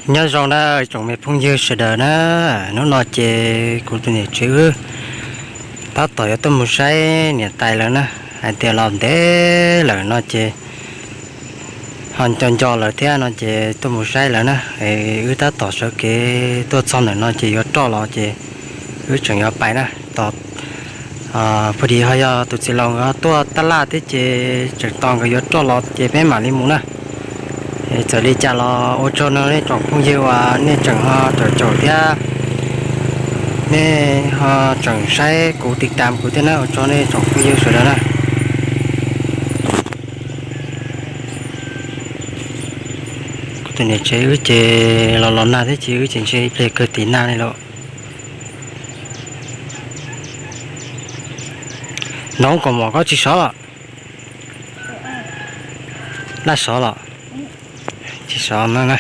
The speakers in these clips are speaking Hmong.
Nyob zoo na tsoom me phooj ywg sawv daws na, hnub no ces kuv tus niam tsev wb tab tom yuav tuaj mus saib niam tais lawv na, hais tias los ntev lawm no ces ho nco nco lawm thiab no ces tuaj mus saib lawv na. Wb tab tom sawv kev tuaj txog ntawm no ces yuav roj los ces wb tseem yuav pais na. Tos, phu dis ho yog tus txiv laus nkawd tuaj tab laj thiab ces tseem tos nkawd yuav roj los ces peb mam li mus na. Txawm li cas los ua tsaug no nej tsoom phooj ywg uas nej tseem ho caum caum thiab nej ho tseem saib kuv tiv tam kuv thiab na, ua tsaug nej tsoom phooj ywg sawv daws na. Kuv tus niam tsev wb ces los los nag thiab ces wb ces ntshe ib pliag kawg tim nag li lawm. Nov kaus mom koj tsis sov los? Laj sov los? Tsis sov no na.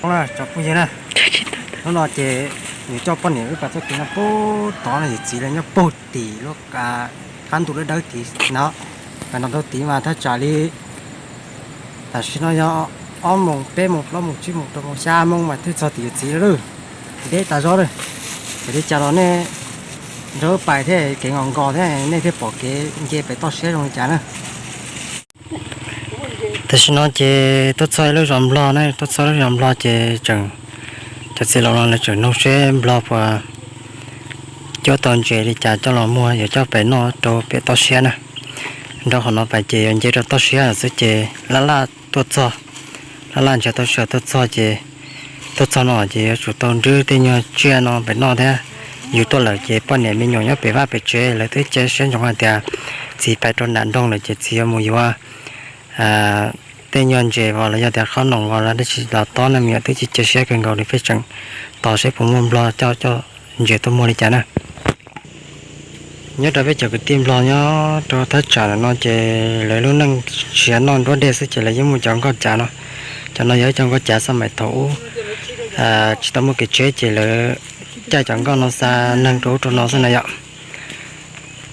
Tsoom phooj ywg na, hnub no ces nws coj poj niam wb pas txoj kev no puag tod no, yawm txiv lawv nyob puag tim lub qab ntuj dawb dawb tid no, pas no rau tid mas thaj tsam li tam sim no yog ob moos peb moos plaub moos tsib moos rau moos xya moos mas thiaj txog tim yawm txiv lawm. Deb tas zog lawm. Txawm li cas los nej nrog wb pais thiab kev nkos nkos thiab nej thiaj pom kev nce pem toj siab zoo li cas na. Tam sim no ces tuaj txog lub zos Nplog na, tuaj txog lub zos Nplog ces tseem, cov txiv laus no lawv tseem noog seb Nplog puas cuab tau ntses li cas coj los muag yuav coj pem noj rau pem toj siab na. Nrog qhov no pais ces yuav nce rau toj siab lawm xwb ces laj laj tuaj txog, laj laj ntsiag tau sawv tuaj txog ces, tuaj txog no ces yuav tsum tau nrhiav tej nyuag tsiaj no pem noj thiab. Yus tuaj lawm ces poj niam me nyuam nyob pem vaj pem tsev lawv twb cia siab ntsoov hais tias txiv pais rau nram nroog lawm ces txiv yuav mus yuav tej nyuag ntses vos los yog tias qhob noom vos los dab tsi los tob na, me nyuam twb cia siab kawg nkaus li, pheej tseem tos seb puas muaj Nplog coj coj ntses tuaj muag li cas na. Nyob rau peb cov kwv tij Nplog nyob rau thaj tsam no ces lawv lub neej nrhiav noj nruab dej xwb ces lawv yeej muaj cov nkoj cav no. Cov no yog ib co nkoj cav xab maim thaum ub tsis tau muaj kev tsheb ces lawv caij cov nkoj no xa neeg rau ub rau no xwb na yom.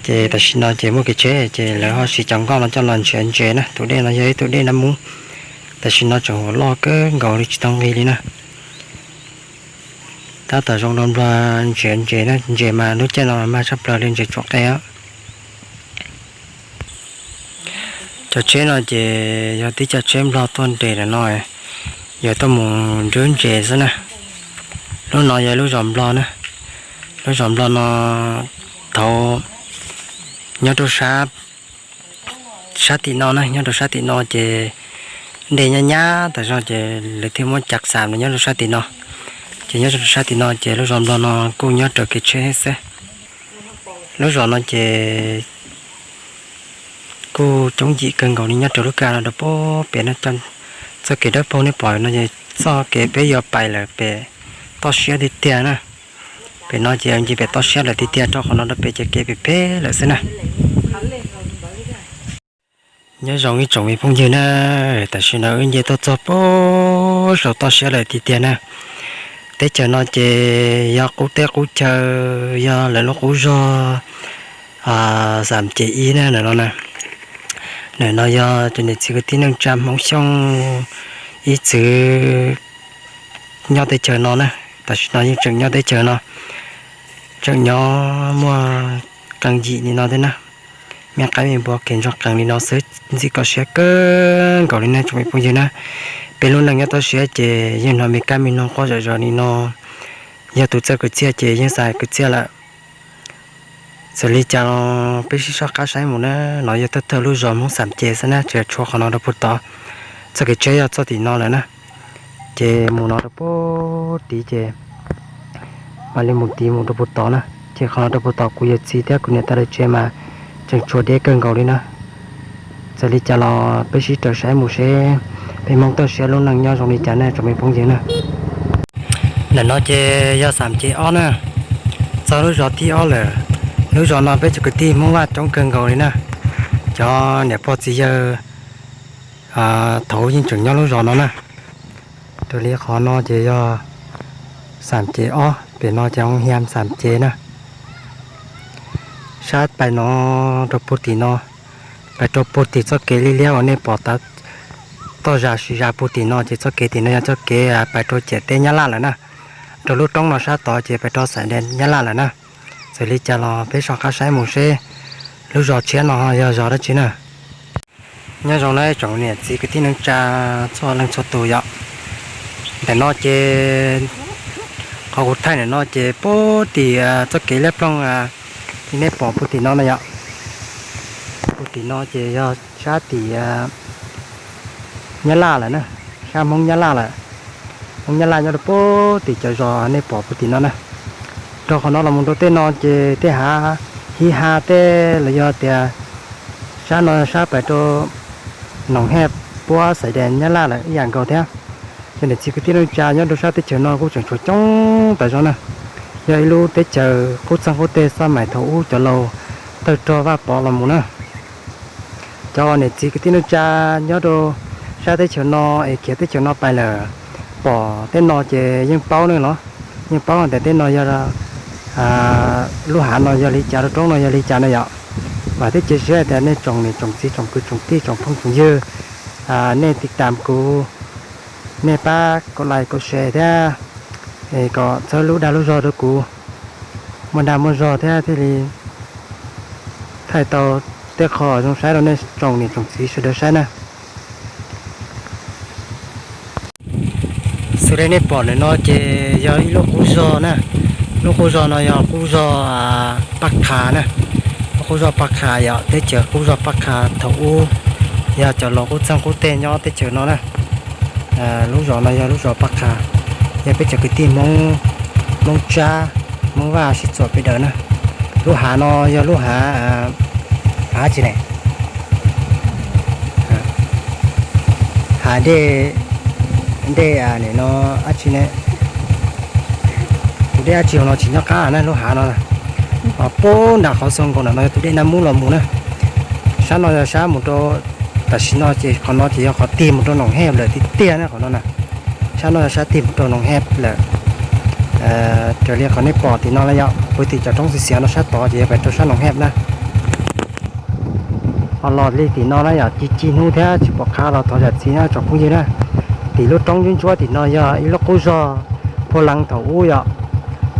Ces tam sim no ces muaj kev tsheb ces lawv ho siv cov nkoj no coj los nrhiav ntses na. Tus dej no yog ib tug dej nab mub, tam sim no tseem hum loj kawg nkaus li tsis tau nqig li na. Tab tom zoo rau Nplog nrhiav ntses na, ntses mas lub caij no mag tshaj plaws li ntses tsuam qe. Cov tsheb no ces yog tib co tsheb Nplog tuaj nres lawm no, yuav tuaj mus nrhiav ntses xwb na. Lub no yog lub zos Nplog na, lub zos Nplog no thaum nyob rau sab, sab tim no na, nyob rau sab tim no ces dej nyab nyab tas zog ces lawv thiaj muab cav xam nyob rau sab tim no. Ces nyob rau sab tim no ces lub zos Nplog no kuj nyob raws kev tsheb xwb. Lub zos no ces kuj coob yim kawg nkaus li nyob rau lub kaj no rau puag pem no. Txoj kev dawb paug nej pom no ces txoj kev peb yuav pais lawm pem toj siab tiag tiag na. Pem no ces nce pem toj siab lawm tiag tiag, rau qhov no rau pem ces kev phem phem lawm xwb na. Nyob zoo ib tsoom me phooj ywg na, tam sim no wb nce tuaj txog puag saum toj siab lawm tiag tiag na. Teb chaws no ces yog qub teb qub chaw, yog lawv lub qub zog Xam Ces ib na ntawm no na. Ntawm no yog cov niam txiv kwv tij neej tsa Hmoob Xyooj ib txwm nyob teb chaws no na. Tam sim no yeej tseem nyob teb chaws no, tseem nyob muaj qee yim li no thiab na. Me qaib me npua kev ntsoog qees li no xwb, ntxim koj siab kawg nkaus li na tsoom me phooj ywg na. Peb lub neej nyob toj siab ces yeej hnov me kab me noog quaj zom zaws li no. Yog tus txawj kwv txhiaj ces yeej xav kwv txhiaj lawm. Txawm li cas los peb sib soj qab saib mus na. No yog thawj thawj lub zos Hmoob Xam Ces xwb na, tseem tshuav qhov no rau puag tod. Txoj kev tsheb yog txoj tim no lawm na. Ces mus no rau puag tid ces mam li mus tid mus rau puag tod na. Ces qhov no rau puag tod kuv yawm txiv thiab kuv niam tais lawv tsev mas tseem tshuav deb kawg nkaus li na. Txawm li cas los peb sib raws saib mus seb peb Hmoob toj siab lub neej nyob zoo li cas na tsoom me phooj ywg na. Ntawm no ces yog Xam Ces ob na, txog lub zos thib ob lawm. Lub zos no peb cov kwv tij Hmoob Vaj coob kawg nkaus li na. Cov niam pog txiv yawg thaum ub yeej tseem nyob lub zos no na. Raws li qhov no ces yog Xam Ces ob, pem no ces hoo hiam Xam Ces na. Sab pais no rau puag tim no, pais rau puag tim txoj kev liab liab uas nej pom toj zas siv zas puag tim no ces txoj kev tim no yog txoj kev pais rau ciam teb Nyab Laj lawm na. Rau lub roob no sab tod ces pais rau xaiv dees Nyab Laj lawm na. Txawm li cas los peb soj qab saib mus seb lub zos tshiab no yog zos dab tsi na. Nyob zoo na tsoom niam txiv kwv tij neej tsa txhua leej txhua tus yom. Ntawm no ces qhov kuv thaij ntawm no ces puag tim txoj kev liab ploog li nej pom puag tim no na yom. Puag tim no ces yog sab tim Nyab Laj lawm na, sab Hmoob Nyab Laj lawm. Hmoob Nyab Laj nyob rau puag tim cov zos nej pom puag tim no na. Rau qhov no los mus rau tej no ces tej hav, hiv hav tej los yog tias sab no sab pais rau Noom Hej puab xaiv dees Nyab Laj lawm ib yam nkaus thiab. Cov niam txiv kwv tij neej tsa nyob rau sab teb chaws no kuj tseem tshuav coob tas zog na. Yog ib lub teb chaws qub txeeg qub teg xab maim thaum ub cov laus tawg rog Vaj Pov los mus na. Cov niam txiv kwv tij neej tsa nyob rau sab teb chaws no es khiav teb chaws no pais lawm, pom tej no ces yeej paub ne los, yeej paub hais tias tej no yog lub hav no yog li cas, lub roob no yog li cas na yom. Vam thiab cia siab hais tias nej tsoom niam tsoom txiv tsoom kwv tsoom tij tsoom phooj tsoom ywg, nej tiv tam kuv, nej pab kaum like kaum share thiab, es kom txhawb lub dag lub zog rau kuv, muaj dag muaj zog thiab thiaj li thaij tau tej qho zoo saib rau nej tsoom niam tsoom txiv sawv daws saib na. Xws li nej pom ntawm no ces yog ib lub qub zog na. Lub qub zog no yog qub zog Paj Qha na. Lub qub zog Paj Qha yog teb chaws qub zog Paj Qha thaum ub yog cov laus qub txeeg qub teg nyob teb chaws no na. Lub zos no yog lub zos Paj Qha, yog peb cov kwv tij Hmoob, Hmoob Tsab, Hmoob Vaj sib txuam peb daws na. Lub hav no yog lub hav, hav tsi ne, hav dej, dej no dab tsi ne, tus dej dab tsi hauv no tsis nyob qab na, lub hav no na. Ho puag nram qhov xoo nkaus nram no yog tus dej Naj Mub los mus na. Sab no yog sab mus rau, tam sim no ces qhov no ces yog qhov tig mus rau Noom Hej lawm tiag tiag na qhov no na. Sab no yog sab tig mus rau Noom Hej lawm. Raws li qhov nej pom tim no na yom, puag tim cov roob xiav xiav no sab tod ces yog pais rau sab Noom Hej na. Ho los li tim no na yom, ci ci hnub thiab tsis pom qab los thov zam txim na tsoom phooj ywg na. Tim lub roob ntsuab ntsuab tim no yog ib lub qub zog Phu Leev thaum ub yom.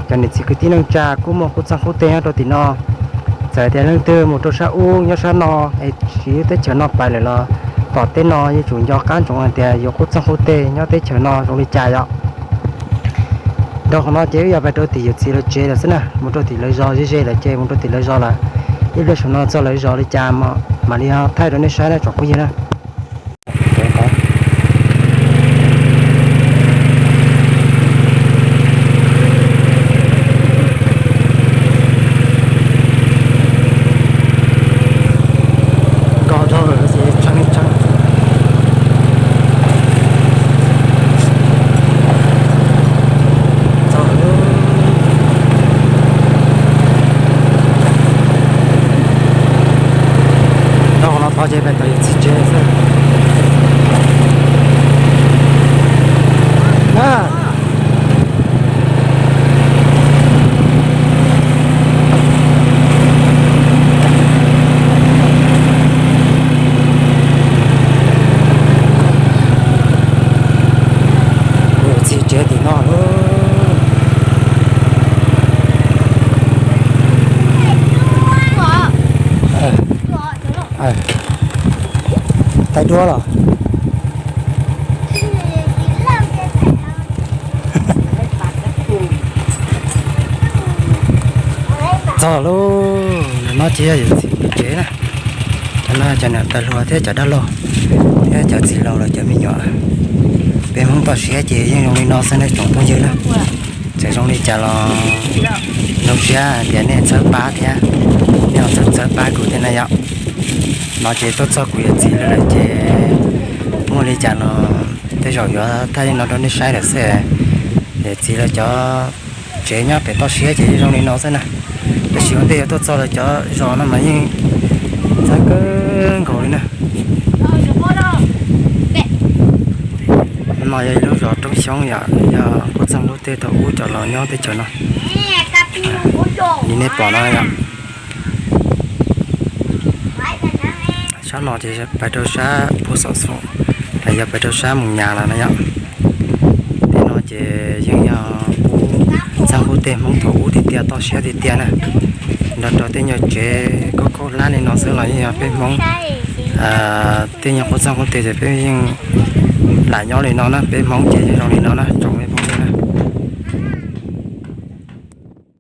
Cov niam txiv kwv tij neej tsa kuj muaj qub txeeg qub teg nyob rau tim no. Txawm tias leej twg mus rau sab ub nyob sab no es siv lub teb chaws no pais lawm los tom tej no yuav tsum nco qab ntsoov hais tias yuav qub txeeg qub teg nyob teb chaws no zoo li cas yom. Rau qhov no ces wb yog pais rau tim yawm txiv lawv tsev lawm xwb na, mus rau tim lawv zos ze ze lawm ces mus rau tim lawv zos lawm. Ib pliag saum no txog lawv zos li cas mam li thaij rau nej saib na tsoom phooj ywg na. Rau qhov no tod ces peb tau yawm txiv tsev xwb na. Yawm txiv tsev tim no lawm. Tais duab los? Txog lawm, no ces yog yawm txiv tsev na. Cov no cov niam tais hluas thiab cov dab laug thiab cov txiv laus lawv cov me nyuam. Peb Hmoob toj siab ces yeej zoo li no xwb nej tsoom phooj ywg na. Txawm zoo li cas los zoo siab hais tias nej txhawb pab thiab nej ho txhawb txhawb pab kuv thiab na yom. No ces tuaj txog kuv yawm txiv lawv lawm ces muaj li cas no tej zaum yuav thaij li no rau nej saib lawm xwb. Yawm txiv lawv cov tsev nyob pem toj siab ces yeej zoo li no xwb na. Tab sis ua ntej yuav tuaj txog lawv cov zos no mas yeej txhawb kawg nkaus li na. No yog ib lub zos roob xyoob yom, yog qub txeeg qub teg thaum ub cov laus nyob teb chaws no. Li nej pom no yom. Sab no ces pais rau sab Phu Xom Xoom, los yog pais rau sab Mus Nyas lawm no yom. Tej no ces yeej yog qub txeeg qub teg Hmoob thaum ub tiag tiag, toj siab tiag tiag na. Nrog rau tej nyuag tsev khaub khaub hlab li no xwb los yeej yog peb Hmoob, tej nyuag qub txeeg qub teg ces peb yeej lam nyob li no na, peb Hmoob ces zoo li no na.